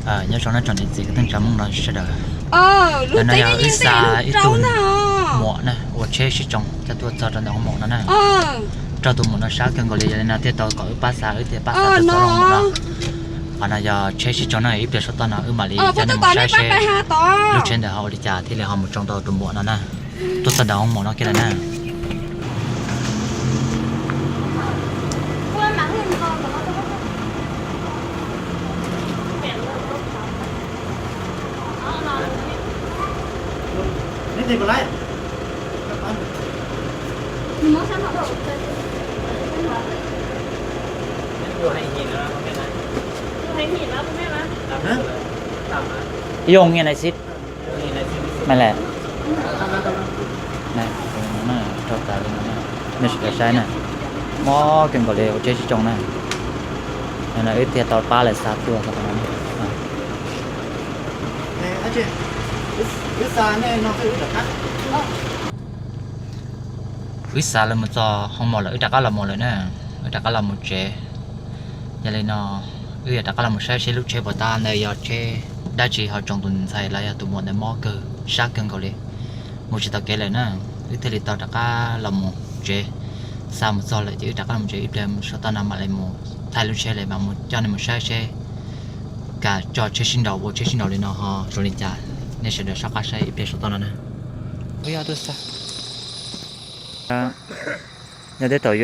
Nyob zoo na tsoom niam txiv kwv tij tsoom Hmoob no sawv daws. Ntawm no yog wb xa ib tug muam na ua tsheb sib tsoo coj tuaj txog rau ntawm hoo maum no na. Raug tus muam no sab kawg nkaus li, yog li no thiaj tau kom wb pab xa, wb thiaj pab xa tuaj txog rau hoo maum no. Qhov no yog tsheb sib tsoo na, ib pliag saum toj no wb mam li coj nej mus saib seb lub tsheb ntawd ho ua li cas thiaj li ho mus tsoo tau tus muam no na. Tuaj txog ntawm hoo maum no kiag lawm na. Yog nyiaj nai xib me lawm. Rau tas li no, nej sawv daws saib na, mob kawg nkaus li ua tsheb sib tsoo na. No wb thiaj tau pab lawv xa tuaj. Wb xa lawv mus txog hoo maum lawm, wb rov qab los mus lawm na. Wb rov qab los mus tsev. Yog li no, wb yuav rov qab los mus saib seb lub tsheb puas tab ntawd yog tsheb dab tsi ho tsoo tus ntxhais los yog tus muam ntawd mob kawg sab kawg nkaus li, mus tsis tau kev lawm na. Wb thiaj li tau rov qab los mus tsev. Xa mus txog lawm ces wb rov qab los mus tsev, ib pliag saum toj no mam li mus thaij lub tsheb li mam mus coj nej mus saib seb kam tso tsheb sib nraus ua tsheb sib nraus li no ho zoo li cas. Nej sawv daws soj qab saib ib pliag saum toj no na. Yog tej thaum yuav